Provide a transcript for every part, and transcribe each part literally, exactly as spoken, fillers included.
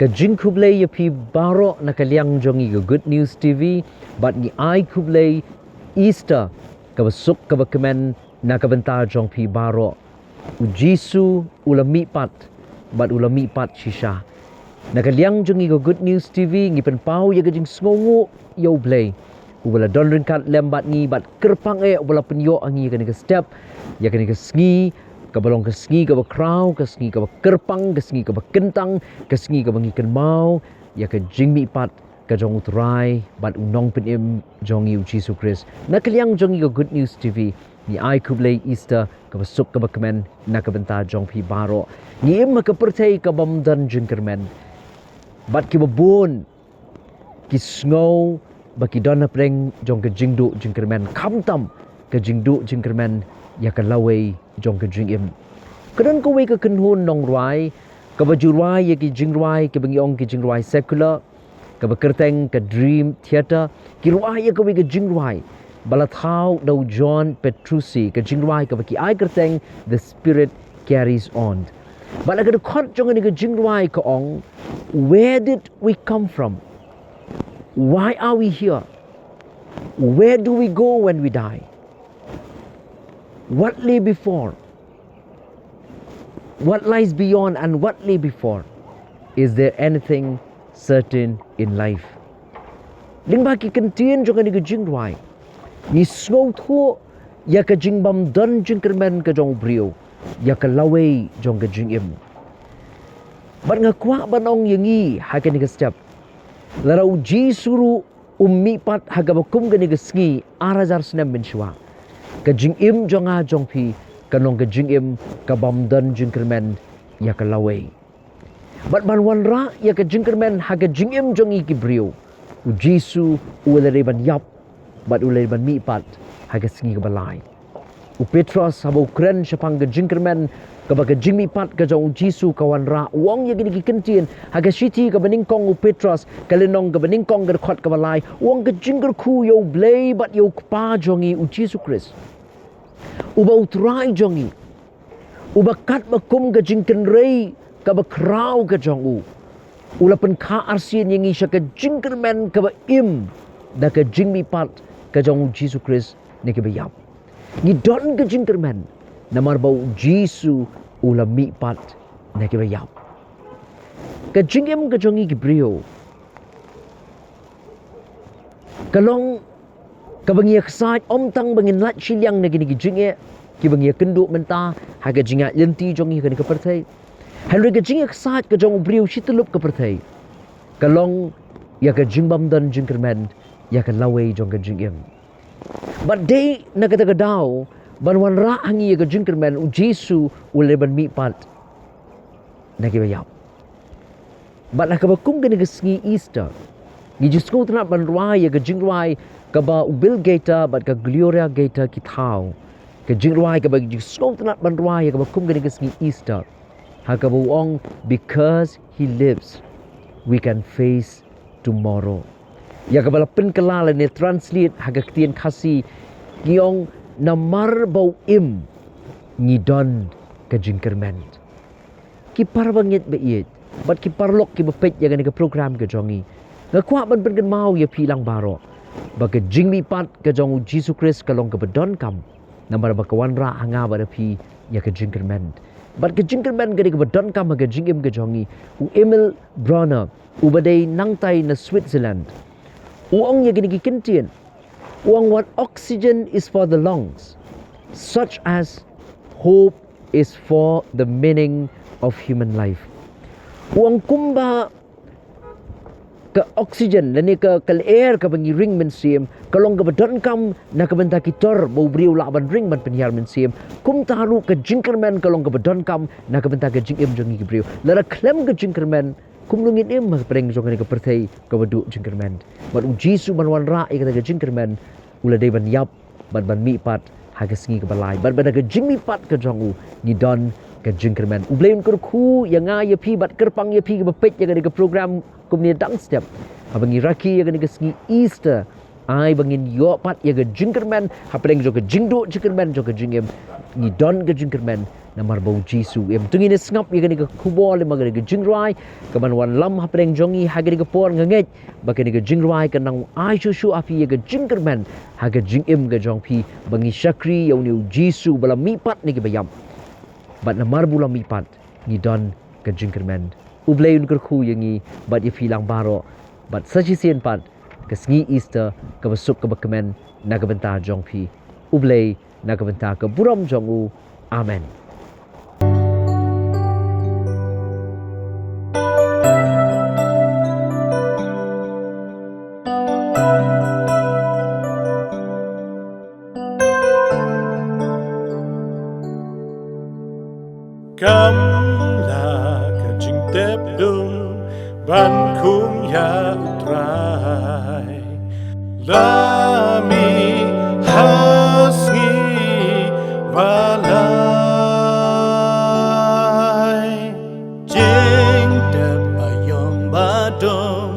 Ka jingkhublei ïa phi baroh na ka liang jong ngi ka Good News T V, bad ngi ai khublei Easter kaba suk kaba kmen na ka bynta jong phi baroh. U Jisu u la mihpat, bad u la mihpat shisha. Na ka liang jong ngi ka Good News T V ngi pynpaw ïa ka jingsngewnguh ïa U Blei uba la don ryngkat lem bad ngi, bad kyrpang eh uba la pynïoh ha ngi ïa kane ka step, ïa kane ka sngi kaba long ka sngi kaba khraw, ka sngi kaba kyrpang, ka sngi kaba kyntang, ka sngi kaba ngi kynmaw ïa ka jingmihpat ka jong U Trai bad U Nongpynim jong ngi U Jisu Khrist. Na ka liang jong ngi ka Good News T V ngi ai khublei Easter kaba suk kaba kmen na ka bynta jong phi baroh. Ngi im ha ka pyrthei ka bym don jingkyrmen, bad kiba bun ki sngew ba ki don hapdeng jong ka jingduh jingkyrmen, khamtam ka jingduh jingkyrmen ïa ka lawei jong ka jingim. Ka don kawei ka kynhun nongrwai kaba ju rwai ïa ki jingrwai kiba ngi ong ki jingrwai secular, kaba kyrteng ka Dream Theatre. Ki rwai ïa kawei ka jingrwai ba la thaw da u John Petrucci, ka jingrwai kaba ki ai kyrteng The Spirit Carries On. Bad la ka dkhot jong kane ka jingrwai ka ong, "Where did we come from? Why are we here? Where do we go when we die? What lay before? What lies beyond and what lay before? Is there anything certain in life?" Lyngba ki kyntien jong kane ka jingrwai, ngi sngewthuh ïa ka jingbymdon jingkyrmen ka jong u briew, ïa ka lawei jong ka jingim. Bad nga kwah ban ong ïa ngi ha kane ka step, lada U Jisu ruh um mihpat ha kaba kum kane ka sngi ar hajar snem mynshuwa, ka jingim jong nga jong phi kan long ka jingim ka bymdon jingkyrmen ïa ka lawei. Bad ban wanrah ïa ka jingkyrmen ha ka jingim jong ngi ki briew, U Jisu u la dei ban ïap, bad u la dei ban mihpat ha ka sngi kaba lai. U Petros haba u kren shaphang ka jingkyrmen kaba ka jingmihpat ka jong U Jisu ka wanrah, u ong ïa kine ki kyntien ha ka shithi kaba nyngkong u Petros, ka lynnong kaba nyngkong, ka dkhot kaba lai, u ong, "Ka jingkyrkhu ïa U Blei bad ïa U Kpa jong ngi U Jisu Khrist, uba U Trai jong ngi, uba katba kum ka jingkynrei kaba khraw ka jong u, u la pynkha arsien ïa ngi sha ka jingkyrmen kaba im da ka jingmihpat ka jong U Jisu Khrist na kiba ïap." Ngi don ka jingkyrmen namar ba U Jisu u la mihpat na kiba ïap. Ka jingim ka jong ngi ki briew ka long kaba ngi ïaksaid ym tang ba ngin lait shiliang na kine ki jingeh kiba ngi ïakynduh mynta ha ka jingïaid lynti jong ngi ha kane ka pyrthei. Hynrei ka jingïaksaid ka jong u briew shi tyllup ka pyrthei ka long ïa ka jingbymdon jingkyrmen ïa ka lawei jong ka jingim. Bad dei na kata ka daw ban wanrah ha ngi ïa ka jingkyrmen, U Jisu u la dei ban mihpat na kiba ïap. Bad ha kaba kum kane ka sngi Easter, ngi ju sngewtynnat ban rwai ïa ka jingrwai kaba u Bill Gaither bad ka Gloria Gaither ki thaw. Ka jingrwai kaba ngi ju sngewtynnat ban rwai ïa kaba kum kane ka sngi Easter, ha kaba u ong, "Because he lives, we can face tomorrow." Ïa kaba la pynkylla lane translate ha ka ktien Khasi, ki ong, "Namar ba u im, ngi don ka jingkyrmen." Ki para bangeit ba ïeit bad ki paralok kiba peit ïa kane ka program ka jong ngi, nga kwah ban pynkynmaw ïa phi lang baroh ba ka jingmihpat ka jong U Jisu Khrist ka long kaba donkam, namar ba ka wanrah ha nga bad ha phi ïa ka jingkyrmen. Bad ka jingkyrmen ka dei kaba donkam ha ka jingim ka jong ngi. U Emil Brunner, uba dei nangtai na Switzerland, u ong ïa kine ki kyntien. U ong, "What oxygen is for the lungs, such as hope is for the meaning of human life." U ong, kumba ka oxygen lane ka, ka lyer kaba ngi ring mynsiem ka long kaba donkam na ka bynta ki tor ba u briew u lah ban ring ban pynhiar mynsiem, kumta ruh ka jingkyrmen ka long kaba donkam na ka bynta ka jingim jong ngi ki briew. Lada khlem ka jingkyrmen, kumno ngin im hapdeng jong kane ka pyrthei kaba duh jingkyrmen? Bad U Jisu ban wanrah ïa kata ka jingkyrmen, u la dei ban ïap bad ban mihpat ha ka sngi kaba lai. Bad bad ha ka jingmihpat ka jong u, ngi don ka jingkyrmen. U Blei un kyrkhu ïa nga ïa phi bad kyrpang ïa phi kiba peit ïa kane ka program kumne dang step, haba ngi rakhe ïa kane ka sngi Easter. Ai ba ngin ïoh pat ïa ka jingkyrmen hapdeng jong ka jingduh jingkyrmen jong ka jingim. Ngi don ka jingkyrmen Namar ba u Jisu u im. To ngin ïa sngap ïa kane ka khubor lem bad kane ka jingrwai kaban wanlam hapdeng jong ngi ha kane ka por. Nga ngeit ba kane ka jingrwai kan nang ai shuh shuh ha phi ïa ka jingkyrmen ha ka jingim ka jong phi, ba ngi shakri ïa une u Jisu ba la mihpat na kiba ïap. Bad namar ba u la mihpat, ngi don ka jingkyrmen. U Blei un kyrkhu ïa ngi bad ïa phi lang baroh. Bad sa shisien pat, ka sngi Easter kaba suk kaba kmen na ka bynta jong phi. U Blei na ka bynta ka burom jong u. Amen. Kam la ka jingtep dum ban khum ïa u Trai. La mih ha sngi ba lai. Jingtep aïom ba dum,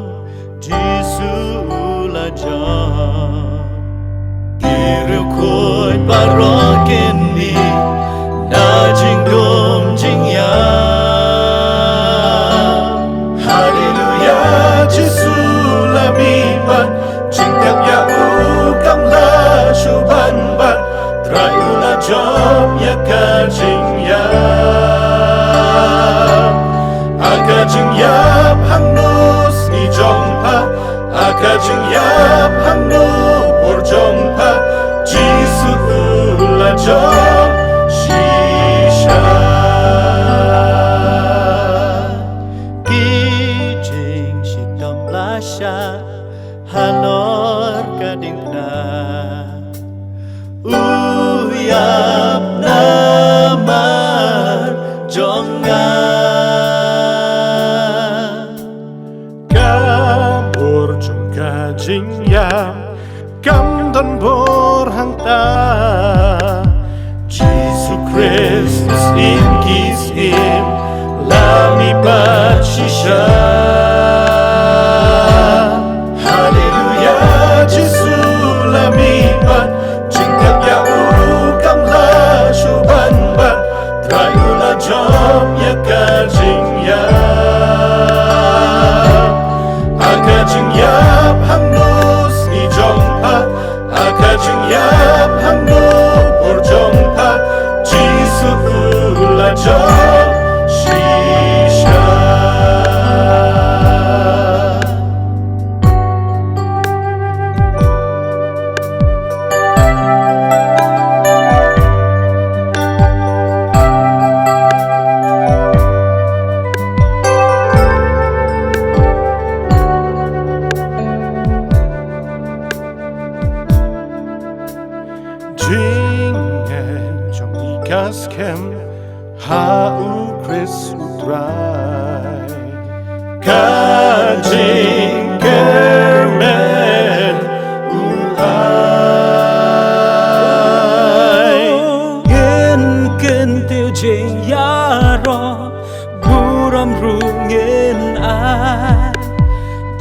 Jisu u la jop. Ki riewkhuid baroh kin mih na jingdum jingïap. Haleluya, Jisu la mihpat. Jingtep ïa u kam lah shuh ban bat. Trai u la jop ïa ka jingïap. Ha ka jingïap hangno sngi jong pha. Ha ka jingïap hangno por jong pha. Jisu u la jop shisha. Ki jingshitom la shah halor ka diengphna. U ïap namar jong nga. Ka bor jong ka jingïap kam don bor hangta. Jisu Khrist u Syiem ki syiem la mihpat shisha. Haleluya, Jisu la mihpat. Jingtep ïa u kam lah shuh ban bat. Trai u la jop ïa ka jingïap. Ha ka jingïap hangno sngi jong pha. Ha ka jingïap hangno por jong pha. Jisu u la jop shisha. Jingngeit jong ngi ka skhem ha u Khrist u Trai. Ka jingkyrmen u ai. Ngin kyntiew jingïaroh burom ruh ngin ai.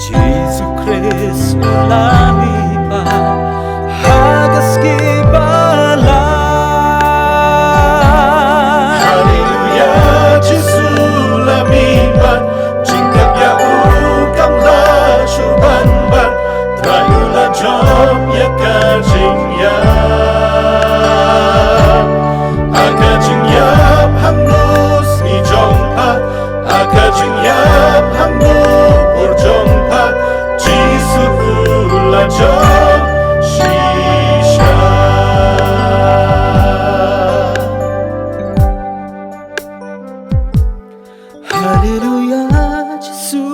Jisu Khrist u la mihpat ha ka sngi ba lai. Haleluya, Jisu la mihpat. Jingtep ïa u kam lah shuh ban bat. Trai u la jop ïa ka jingïap. Ha ka jingïap hangno sngi jong pha. Ha ka jingïap hangno por jong pha. Jisu u la jop shisha. Haleluya, Jisu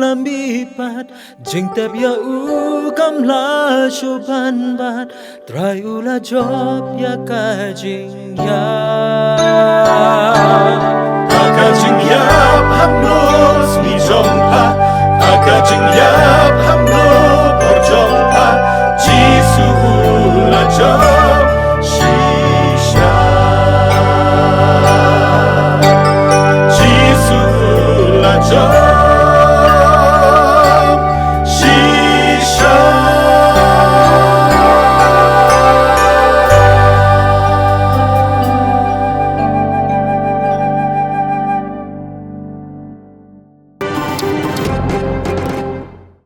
la mihpat. Jingtep ïa u kam lah shuh ban bat. Trai u la jop ïa ka jingïap. Ha ka jingïap hangno sngi jong pha. Ha ka jingïap hangno